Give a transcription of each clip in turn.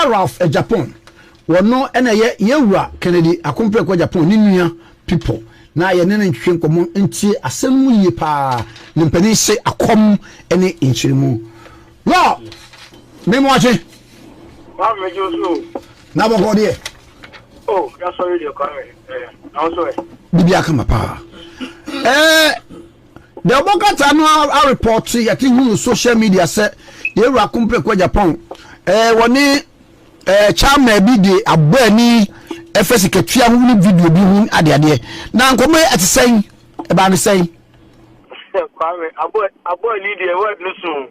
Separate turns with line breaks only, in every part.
Engineer Ralph Agyapong, wɔno na ɛyɛ yɛn wura Kennedy Akompreko Agyapong ne nua Pipo na yɛne no ntwetwe nkɔmmɔ ntie asɛm no mu yie paa, ne mpanin se akɔm ne nkyeremu. Law, me mo akye.
Kwame megye wo so o.
Na bɔkɔ deɛ.
Oh, yasɔre deɛ Kwame, eh, na wo so ɛ.
Bibi akama paa. Eh, deɛ ɔbɔ kata no arepɔte yɛte hu social media sɛ yɛwura Akompreko Japan eh, wɔne eh, chairman bi de abɔ ani ɛfɛ sikatua ho ne video bi ho adeadeɛ na nkɔmmɔ yi ɛte sɛn ɛbaa ne sɛn.
Kwame abɔ abɔ ani deɛ word no so.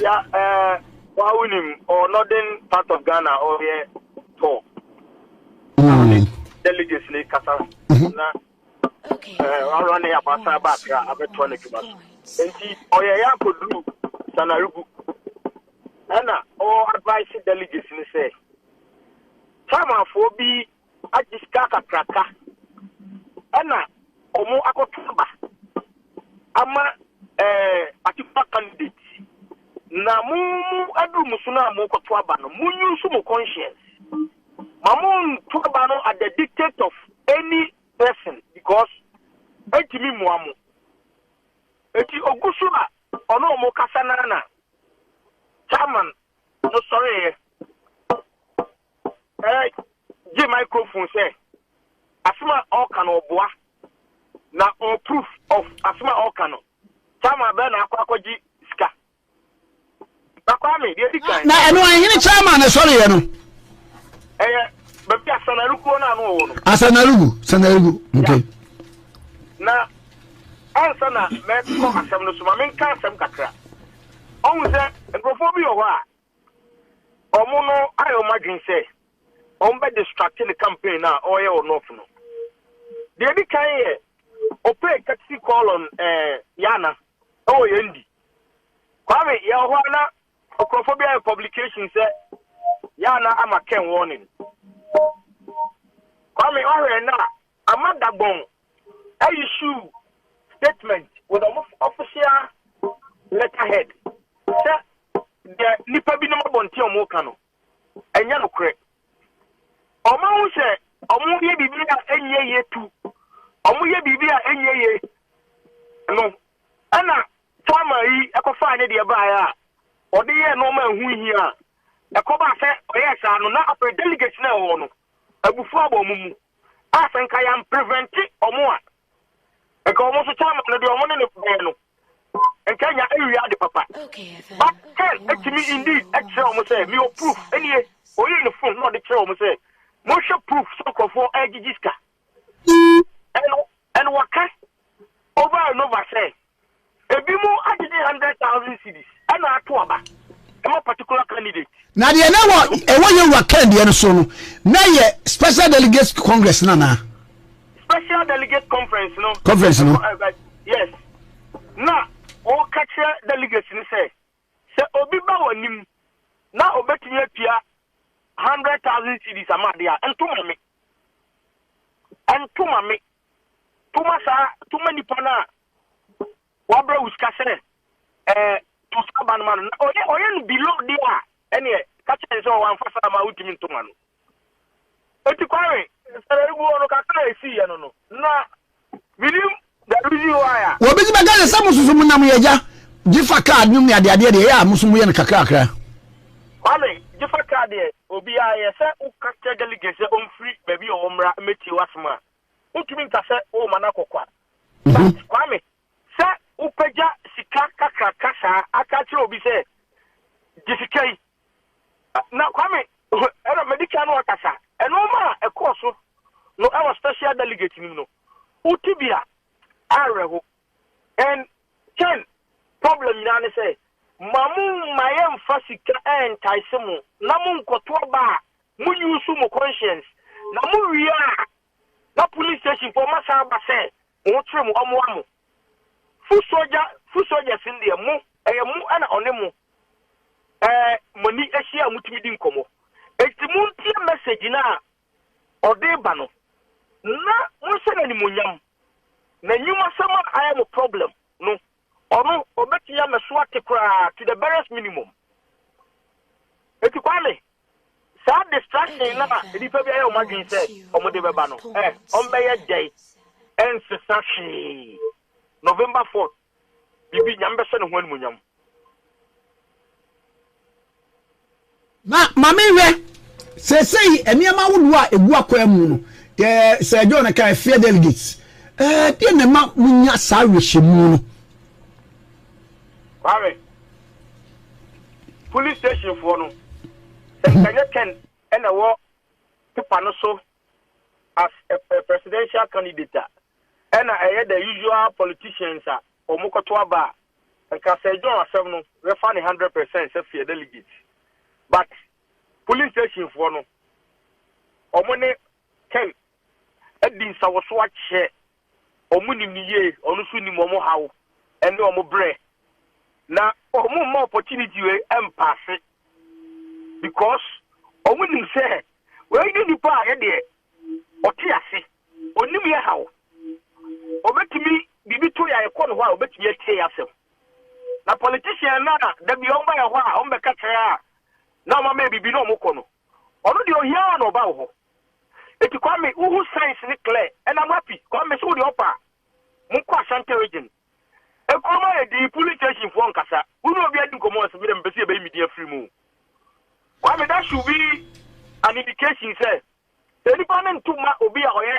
Ya ɛɛ wa wonim ɔ northern part of Ghana ɔyɛ tɔ. Delegates ne kasa na ɛɛ ne abasa ba Accra abɛtoa n'adwuma so. Nti ɔyɛ yɛ akɔduru Sanarigu ɛna ɔ advice delegates ne sɛ chairmanfoɔ bi agye sika kakraka ɛna ɔmo akɔto aba ama ɛɛ particular candidate na mo mo aduru mo so no a mo kɔto aba no, mo use mo conscience ma mo nto aba no at the dictate of any person because ɛntumi mmoa mo. Eti ogu so a ɔno ɔmo kasa naa na chairman no sɔreeɛ ɛ gye microphone sɛ asɛm a ɔka no ɔboa na ɔ proof of asɛm a ɔka no, chairman bɛɛ na akɔ akɔgye sika. Na Kwame deɛ di kan.
Na ɛno ahene chairman na ɛsɔreeɛ no.
Ɛyɛ baabi a Sanaruguo no ano ɔwɔ no.
Asanarugu, Sanarugu, okay.
Na ansa na mɛkɔ asɛm no so ma menka asɛm kakra. Ɔhu sɛ nkurɔfoɔ bi wɔ hɔ a ɔmo no ayɛ ɔmo adwene sɛ ɔmo bɛ distract ne campaign a ɔreyɛ wɔ North no. Deɛ edi kan yɛ ɔpay courtesy call on ɛɛ Yana ɛwɔ yɛn di. Kwame yɛ wɔ hɔ a na nkurɔfoɔ bi ayɛ publication sɛ Yana ama Ken warning. Kwame ɔhwɛ na ama Dagbon issue statement with ɔmo official letterhead sɛ deɛ nipa binom abɔnten a ɔmo ka no ɛnyɛ nokorɛ. Ɔmo ahu sɛ ɔmo yɛ biribi a ɛnyɛ yie tu. Ɔmo yɛ biribi a ɛnyɛ yie no ɛna chairman yi ɛkɔfaa ne deɛ baeɛ a ɔde yɛɛ nneɛma a ɛho hia a ɛkɔbaa sɛ ɔyɛɛ saa no na afei delegates no a ɛwɔ hɔ no abufuo abɔ ɔmo mu a sɛ nka yɛn prevent ɔmo a nka ɔmo nso chairman no deɛ ɔmo ne no bɛyɛ no nka nya awia ade papa. But Ken etumi indeed ɛkyerɛ ɔmo sɛ mewɔ proof ɛnie oyii ne phone na ɔde kyerɛ ɔmo sɛ monhwɛ proof sɛ nkurɔfoɔ ɛregyegye sika. And and waka over and over sɛ ebi mo agyegye 100,000 cedis ɛna ato aba ɛma particular candidate.
Na deɛ na ɛwɔ ɛwɔ yɛwura Ken deɛ no so no na yɛ special delegates congress no anaa?
Special delegate conference no.
Conference no.
Yes. Na wɔka kyerɛ delegates no sɛ sɛ obi ba wɔ anim na obetumi atua 100,000 cedis ama adeɛ a, nto ma me. Ɛnto ma me. To ma saa, to ma nipa no a wabrɛ wo sika sɛ ɛɛ to saa ba no ma no. Na ɔyɛ ɔyɛ no below deɛ a, ɛneɛ ka kyerɛ no sɛ wamfa saa ma wotumi nto ma no. Eti Kwame, sɛ ɛgu hɔ no kakra a ɛsiiɛ no no, na menim the reason why a.
Obi nso bɛka sɛ sɛ mo soso mo nam yɛ agya gyefa card nom ne adeadeɛ deɛ ɛyɛ a mo nso moyɛ no kakrakra.
Kwame, gyefa card deɛ obiara yɛ, sɛ woka kyerɛ delegate sɛ ɔmfiri baabi a ɔwɔ mmra mmɛtie w'asɛm a, wontumi nka sɛ worema no akɔ kwa. But Kwame, sɛ wopagya sika kakraka saa aka akyerɛ obi sɛ gye sika yi, na Kwame, ɛna madi kan no akasa, ɛnoɔma a ɛkɔɔ so no ɛwɔ special delegate no mu no, wote bi a, awerɛho. And Ken, problem nyinaa ne sɛ, ma mo mma yɛmfa sika ɛntaese mo na mo nkɔto aba a mo use mo conscience, na mo wie a na police station foɔ mo asan aba sɛ mo ho kyere mo, ɔmoa mo. Foot soldier, foot soldiers no deɛ mo, ɛyɛ mo ɛna ɔne mo ɛɛ mo ani ahyia a motumi di nkɔmmɔ. Enti montie message no a ɔde ba no na monhyɛ no animuonyam. Na nnwumasɛm a ayɛ mo problem no, Ɔno ɔbɛtumi ama so ate koraa to the barest minimum. Eti Kwame, saa distraction no a nnipa bi ayɛ wɔn adwene sɛ wɔde bɛba no, ɛ, wɔbɛyɛ dɛn? Ɛnsesa hwee. November 4th, biribi, Nyame bɛhyɛ ne ho animuonyam.
Na ma menhwɛ, seesei nneɛma ahodoɔ a ɛgu akwan mu no, yɛ Sir John ka fear delegates, ɛɛ deɛ na ɛma monya saa awerɛhyɛmu no?
Kwame, police station foɔ no, sɛ nka nyɛ Ken ɛna ɛwɔ paper no so as a, a presidential candidate a, ɛna ɛyɛ the usual politicians a wɔn kɔto aba a, Nka Sir John asɛm no bɛfa ne 100% sɛ fear delegate but polling station foɔ no ɔmo ne Ken adi nsawɔso akyɛ, ɔmo nim no yie, ɔno nso nim ɔmo haw ɛne ɔmo brɛ na ɔmo mma opportunity wei ɛmpaase because ɔmo nim sɛ wei ne nipa a yɛdeɛ ɔte ase, ɔnim yɛ haw, ɔbɛtumi biribi to yɛ a yɛkɔ no hɔ a ɔbɛtumi atie yɛ asɛm. Na politician no a da bi ɔmba yɛ hɔ a ɔmbɛka kyerɛ a na ɔma mɛ biribi na ɔmo kɔ no, ɔno deɛ ohia a na ɔba wo hɔ. Eti Kwame wohu signs ne clear and I'm happy. Kwame sɛ wo deɛ ɔpa a monkɔ Ashanti region. Ekurom ayɛ din, polling station foɔ nkasa. Wo ne obi adi nkɔmmɔ ɔsɛ me deɛ mepɛ sɛ yɛbɛyi me din afiri mu. Kwame that should be an indication sɛ Sɛ nipa no nto ma obi a ɔyɛ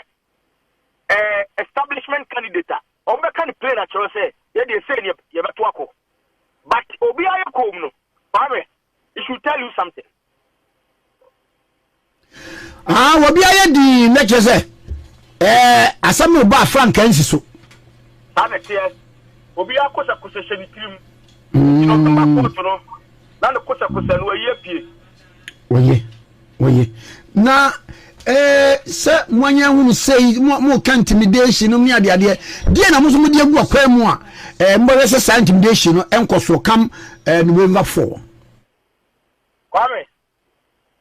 eh, establishment candidate a, wɔn bɛka no plain akyerɛ sɛ yɛ deɛ sei ne yɛbɛto akɔ. But obi ayɛ koom no, Kwame, it should tell you something.
Ah, obi ayɛ dii na kyerɛ sɛ eh, asɛm no ba frankaa nsi so.
Saa na ɛteɛ. Obi akosɛkosɛ hyɛ ne tirim. Nti na ɔbɛba kóòtù no, na ne kosɛkosɛ no ayi apue.
Oye, oye. Na eh, sɛ moanya hunu sei, moka intimidation nom ne adeadeɛ, deɛ na mo nso mode agu akwan mu a eh, mobɛhwɛ sɛ saa intimidation no ɛnkɔ soɔ kam eh, November 4.
Kwame,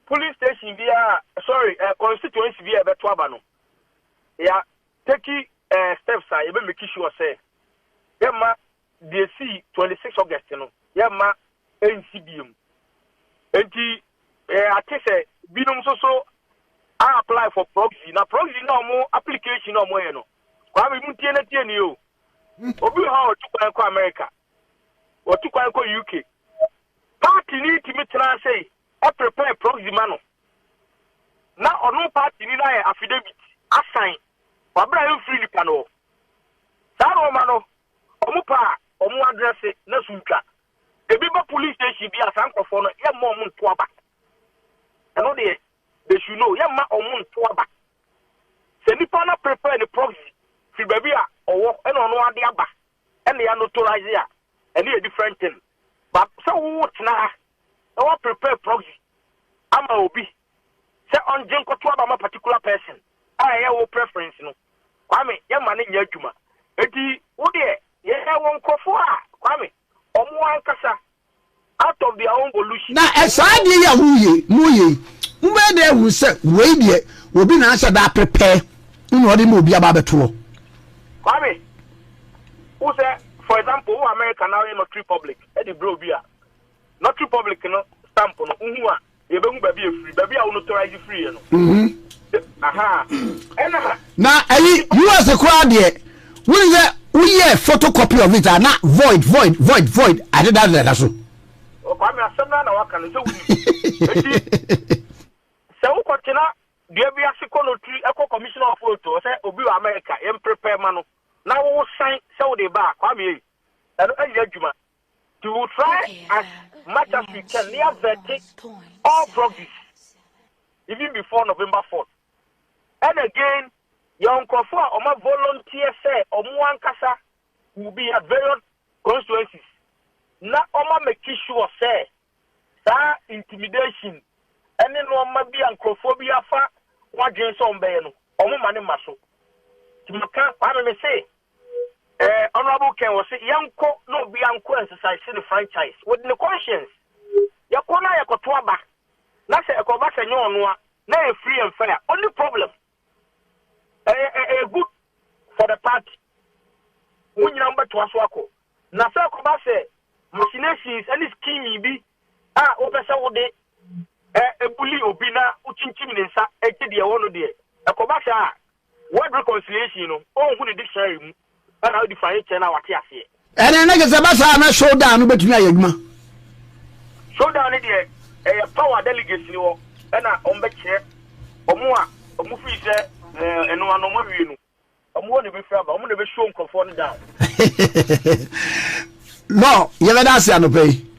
police station biara, sorry, eh, constituency bi a ɛbɛto aba no, ya take eh, steps a yɛbɛ make sure sɛ yɛma deɛ esii 26 August no, yɛmma ɛnsi biom. Enti yɛate sɛ binom nso so a apply for proxy, na proxy na wɔn application na wɔyɛ no, Kwame mu tie na tie ni o. Obi wɔ hɔ a ɔtu kwan kɔ America, ɔtu kwan kɔ UK. Party ni tumi tena ase prepare proxy ma no, na ɔno party ni no ayɛ affidavit asan wabra ɛmfiri nipa no hɔ. Saa nneɛma no, Ɔmo pɛ a ɔmo adrɛse na so ntwa. Ebi ba police station bi a saa nkorɔfoɔ no yɛ mma ɔmo nto aba. Ɛno deɛ they should know yɛ mma ɔmo nto aba. Sɛ nipa no prepare ne proxy firi baabi a ɔwɔ ɛna ɔno ade aba ɛna yɛ notorize a ɛno yɛ different thing. But sɛ wo tena ha na wa prepare proxy ama obi sɛ ɔngye nkɔto aba ma particular person a ɛyɛ wo preference no, Kwame, yɛmma no nyɛ adwuma. Enti wo deɛ, yɛwɔ nkurɔfoɔ a, Kwame, wɔn ankasa, out of their own volition.
Na saa adeɛ yi a woyɛ, moyɛ yi, mobɛyɛ dɛ ahu sɛ wei deɛ obi na ahyɛ da aprepare na ɔde ma obi aba abɛtoɔ?
Kwame, wo sɛ, for example, wowɔ America na woyɛ notary public de brɛ obi a, notary public no stamp no, wohu a, yɛbɛhu baabi a ɛfiri, baabi a wo notorize firiiɛ no. Mhm. Aha. Ɛna.
Na ɛyi US koraa deɛ wone sɛ woyɛ photocopy of it a na void void void void adeda deda so.
Kwame asɛm no na waka no sɛ wonim. Eti sɛ wokɔtena dua bi ase kɔ notary ɛkɔ commissioner of oath sɛ obi wɔ America yɛn prepare ma no na wo san sɛ wode ba a Kwame ei ɛno ɛnyɛ adwuma. We will try as much as we can ne avɛte all proxies even before November 4th. And again, yɛn nkurɔfoɔ a wɔn volunteer sɛ wɔn ankasa will be at various constituencies na wɔn make sure sɛ saa intimidation ɛne nneɛma bi a nkurɔfoɔ bi afa wɔn adwene sɛ wɔn bɛyɛ no wɔn ma ne ma so. Tìmɔka Kwame me se Eh, Honourable Ken wɔ se yɛnkɔ na obia nkɔ exercise ne franchise with ne conscience. Yɛkɔ na yɛkɔto aba na sɛ ɛkɔba sɛ nyɛ ɔno a na ɛyɛ free and fair, ɔnni problem. Ɛyɛ ɛyɛ good for the party. Mo nyinaa mobɛtoa so akɔ. Na sɛ ɛkɔba sɛ machinations ne scheming bi a wopɛ sɛ wode bully obi na wokyinkyim ne nsa gye deɛ ɛwɔ no deɛ, ɛkɔba saa a, word reconciliation no, ɔnhu ne dictionary mu ɛna wode fa kyɛ no a wate aseɛ.
Ɛnɛ ne kyɛ sɛ ɛba saa na showdown no bɛtumi ayɛ adwuma.
Showdown no deɛ ɛyɛ power delegates no hɔ ɛna wɔn bɛkyerɛ wɔn a wɔn firi sɛ ɛno ano wɔn awie no. Ɔmo hɔ na ebefiri aba, ɔmo na ebe show nkorɔfoɔ no down.
Law, yɛbɛda ase anɔpa yi.